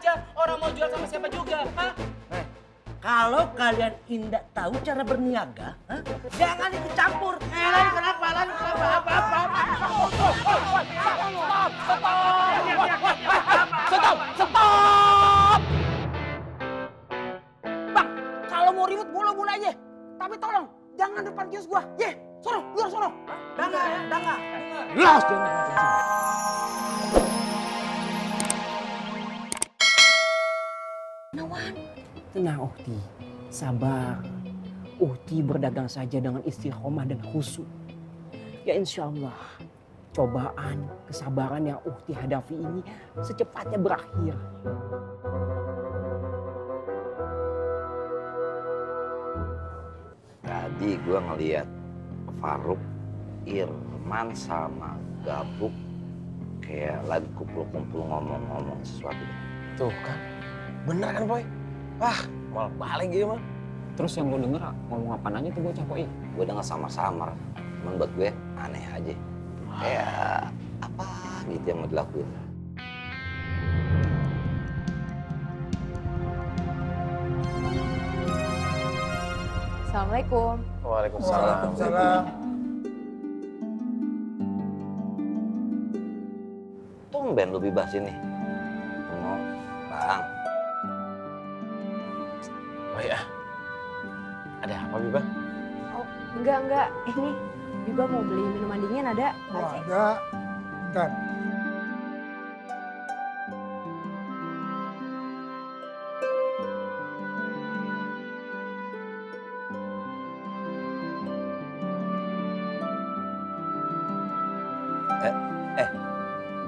aja. Orang mau jual sama siapa juga, ha? Kalau kalian indak tahu cara berniaga, jangan ikut campur. Lalu kenapa? Apa? Stop! Bang, kalau mau ribut bola-bola aja. Tapi tolong, jangan depan kios gua. Ye, sono, luar sono. Danga. Los dia nggak ngajarin. Nawan, tenang Uhti, sabar. Uhti berdagang saja dengan istiqomah dan khusyuk. Ya insya Allah, cobaan, kesabaran yang Uhti hadapi ini secepatnya berakhir. Tadi gue ngeliat Faruk, Irman sama Gabuk kayak lagi kumpul-kumpul ngomong-ngomong sesuatu. Tuh kan, bener kan Boy? Wah, malah balik gitu mah. Terus yang lo denger ngomong apaan aja tuh bocah Poi? Gue denger samar-samar, cuman buat gue aneh aja. Kayak apa gitu yang mau dilakuin. Assalamualaikum. Waalaikumsalam. Tumben lu bebas ini. Ngomong, Bang. Oh ya, ada apa Biba? Oh, enggak. Ini Biba mau beli minuman dingin ada? Oh, ada. Bentar.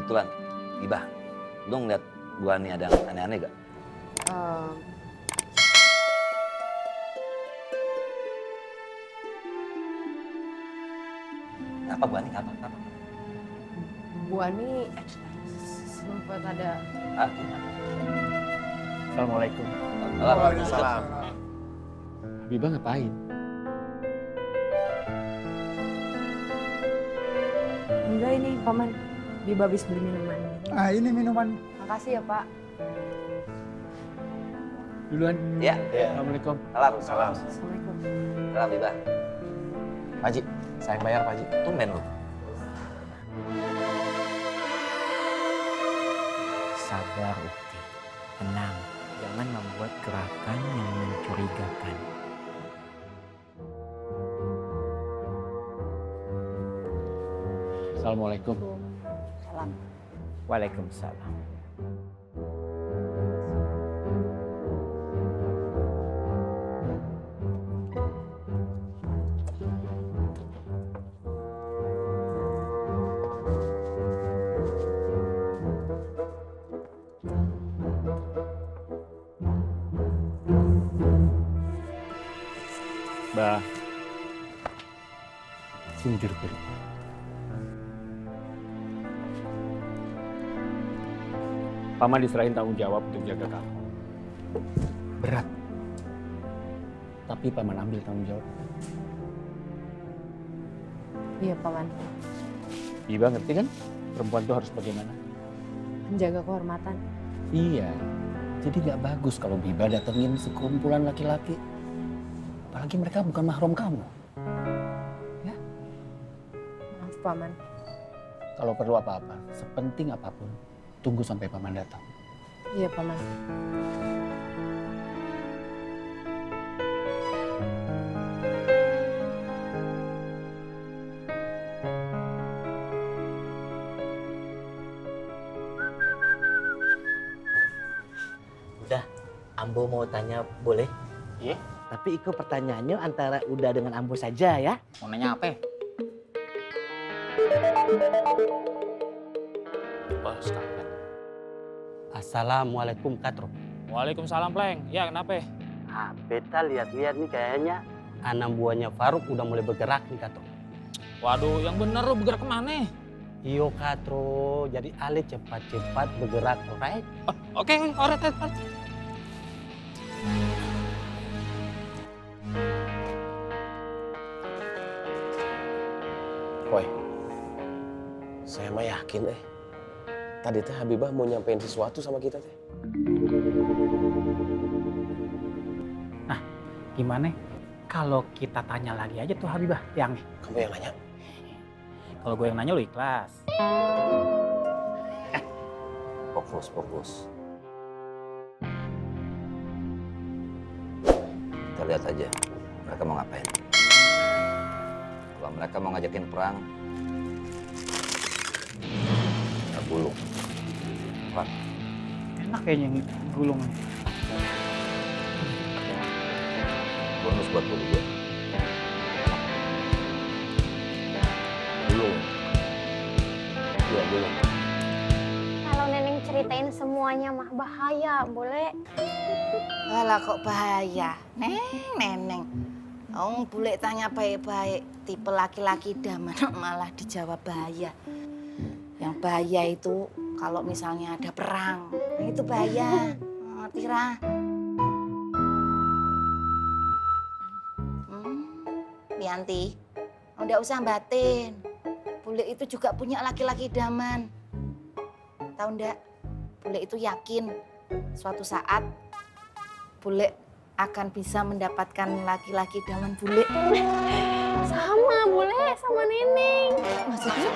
Kebetulan, Iba, lu ngeliat gua nih ada aneh-aneh gak? Apa gua nih? Apa? Bu Ani sempat ada. Hah? Assalamualaikum. Waalaikumsalam. Biba ngapain? Enggak ini paman. Biba habis beli minuman. Ah, ini minuman. Makasih ya Pak. Duluan. Ya. Assalamualaikum. Salam. Assalamualaikum. Salam, Iba. Pak Haji, saya yang bayar Pak Haji. Tumben lu. Sabar Uhti, tenang. Jangan membuat gerakan yang mencurigakan. Assalamualaikum. Salam. Waalaikumsalam. Bah, sini duduk dulu. Paman diserahin tanggung jawab untuk jaga kamu. Berat. Tapi Paman ambil tanggung jawab. Iya paman. Biba ngerti kan? Perempuan itu harus bagaimana? Menjaga kehormatan. Iya. Jadi gak bagus kalau Biba datengin sekumpulan laki-laki. Apalagi mereka bukan mahram kamu. Ya? Maaf paman. Kalau perlu apa-apa, sepenting apapun, tunggu sampai Paman datang. Iya paman. Udah, Ambo mau tanya boleh? Iya. Tapi Iko pertanyaannya antara Uda dengan Ambo saja ya. Mau nanya apa? Wah, sekarang. Assalamualaikum Katro. Waalaikumsalam, Pleng. Ya, kenapa? Ah, beta lihat-lihat nih kayaknya anak buahnya Faruk udah mulai bergerak nih Katro. Waduh, yang bener lu bergerak kemana? Iyo Katro, jadi Ale cepat-cepat bergerak, alright? Oke, alright. Boy, saya mah yakin Tadi teh Habibah mau nyampein sesuatu sama kita teh. Gimana kalau kita tanya lagi aja tuh Habibah yang Kamu yang nanya? kalau gue yang nanya lu ikhlas. Fokus. Kita lihat aja mereka mau ngapain. Kalau mereka mau ngajakin perang, kita gulung. Perang. Enak kayaknya yang gulung. Bonus buat lu juga. Gulung. Iya, gulung. Kalau Neneng ceritain semuanya mah bahaya, boleh? Alah kok bahaya? Neneng. Bule tanya baik-baik, tipe laki-laki idaman malah dijawab bahaya. Yang bahaya itu kalau misalnya ada perang, nah itu bahaya. Ngerti Ra? Yanti, nggak usah batin. Bule itu juga punya laki-laki idaman. Tahu ndak? Bule itu yakin suatu saat bule akan bisa mendapatkan laki-laki idaman bule. Sama, boleh sama Neneng. Maksudnya?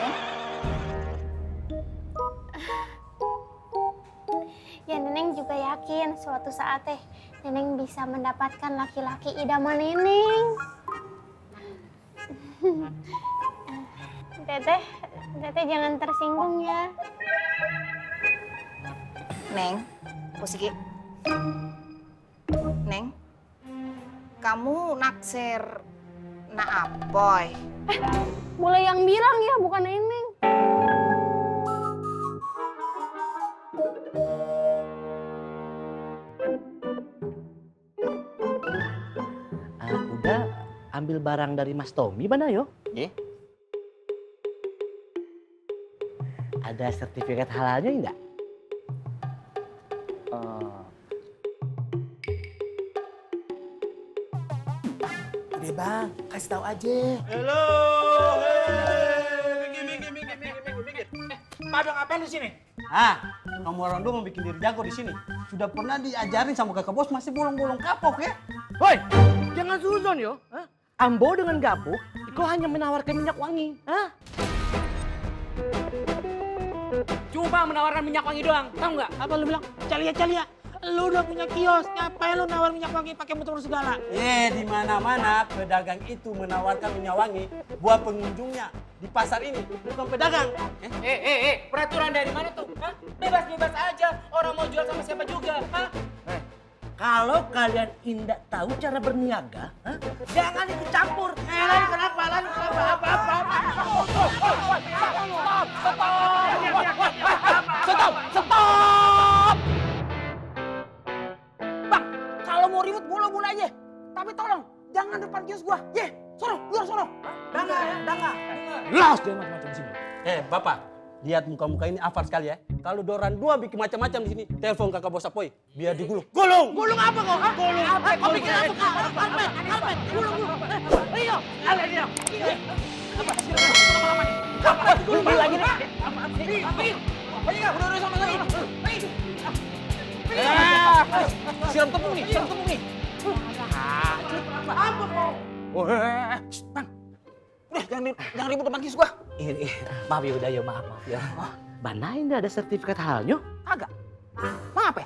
Ya Neneng juga yakin suatu saat Neneng bisa mendapatkan laki-laki idaman Neneng. Teteh jangan tersinggung ya. Neng, Pusiki. Neng, kamu naksir na apoy. Boleh yang bilang ya, bukan Neneng. Udah ambil barang dari Mas Tommy mana yo? Ada sertifikat halalnya enggak? Udah bang, kasih tahu aja. Halo. Minggir. Pada ngapain di sini? Kamu orang dua mau bikin diri jago di sini. Sudah pernah diajarin sama kakak bos masih bolong-bolong kapok ya? Woi, jangan suzon yo. Ambo dengan Gapuk, kau hanya menawarkan minyak wangi. Cuma menawarkan minyak wangi doang, tahu nggak? Apa lu bilang? Calia. Lu udah punya kios, ngapain lu nawar minyak wangi pakai motor segala? Di mana-mana pedagang itu menawarkan minyak wangi buat pengunjungnya di pasar ini, bukan pedagang. Peraturan dari mana tuh? Hah? Bebas aja, orang mau jual sama siapa juga. Hah? Kalau kalian indak tahu cara berniaga, jangan ikut campur. Lalu kenapa? Apa? Stop! Bang, kalau mau ribut bola-bola aja. Tapi tolong, jangan depan kios gua. Sono, luar sono. Danga. Los dia macam-macam sini. Bapak, lihat muka-muka ini afar sekali ya. Kalau doran dua bikin macam-macam di sini, telepon kakak bos Apoy biar digulung. Gulung apa kok? Gulung apa? Kau bikin apa kok? Apa? Gulung. Ayo, dia. Apa? Lama-lama nih. Apa? Gulung lagi nih. Ayo, udah sama lagi. Siram tepung nih. Apa kok? Bang. Udah, jangan ribut depan kios gua. Maaf ya, maaf ya. Mana ini ada sertifikat halalnya? Kagak. Bang apa?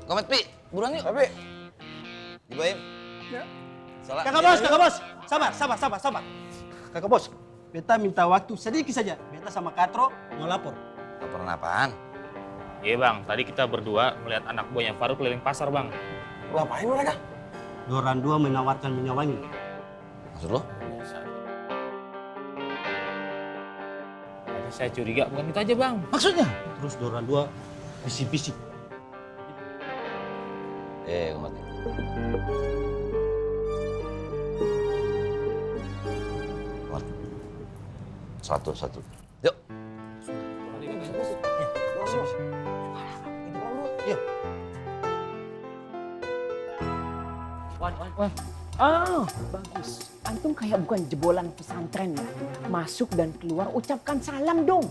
Komet Pi, buruan yuk. Pi. Dibaim. Ya. Salah. Kakak bos. Sabar. Kakak bos, beta minta waktu sedikit saja. Beta sama Katro mau lapor. Laporan apaan? Iya bang, tadi kita berdua melihat anak buahnya Faruk keliling pasar bang. Ngapain mereka? Doran dua menawarkan minyak wangi. Maksud lo? Tadi saya curiga bukan itu aja bang. Maksudnya? Terus Doran dua bisik-bisik. Komet. Komet. Satu. Yuk. Bagus. Antum Antum kayak bukan jebolan pesantren ya. Masuk dan keluar ucapkan salam dong.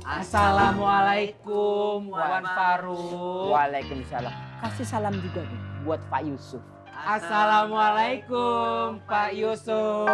Assalamualaikum Wan Faruk. Waalaikumsalam. Kasih salam juga dong buat Pak Yusuf. Assalamualaikum Pak Yusuf.